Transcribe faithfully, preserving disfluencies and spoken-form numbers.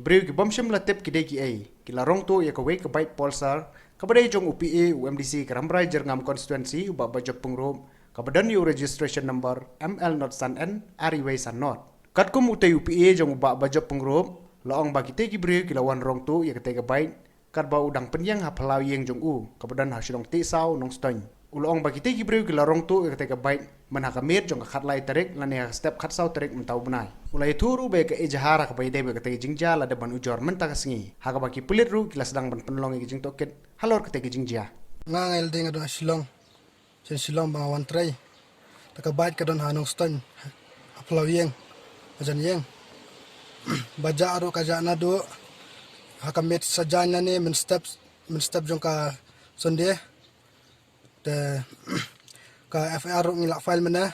Briew ki bym shym la tip ki dei kiei, ki la rong tuh ïa kawei ka bike Pulsar, kaba dei jong u P A u M D C ka Rambrai Jyrngam constituency, u Bah Bajop Pyngrope, kaba don ïa u registration number M L not san N, R E Y san not. Katkum utei u P A jong u Bah Bajop Pyngrope, la ong ba kitei ki briew ki la wan rong tuh ïa katei ka bike, katba u dang pynïeng ha phyllaw ïing jong u, kaba don ha shnong Tehsaw, Nongstoiñ. U la ong ba kitei ki briew ki la rong tuh ïa katei ka bike, myn ha ka miet jong ka khatlai tarik, lane ha ka step khatsaw tarik mynta u bnai. U la ïathuh ruh ba ïa ka ejahar ha kaba ïadei bad katei ka jingjia la dep ban ujor mynta ka sngi. Ha kaba ki pulit ruh ki la sdang ban pynlong ïa ka jingtohkit halor katei ka jingjia. Nga nga ïa lade nga don ha Shillong. Shen Shillong ba nga wan trei. Te ka bike ka don ha Nongstoiñ, ha phyllaw ïing, hajan ïing. Ba jah ruh ka jah naduh ha ka miet Saitjaiñ lane mynstep, mynstep jong ka Sunday. Te ka F I R ruh ngi la file mynne.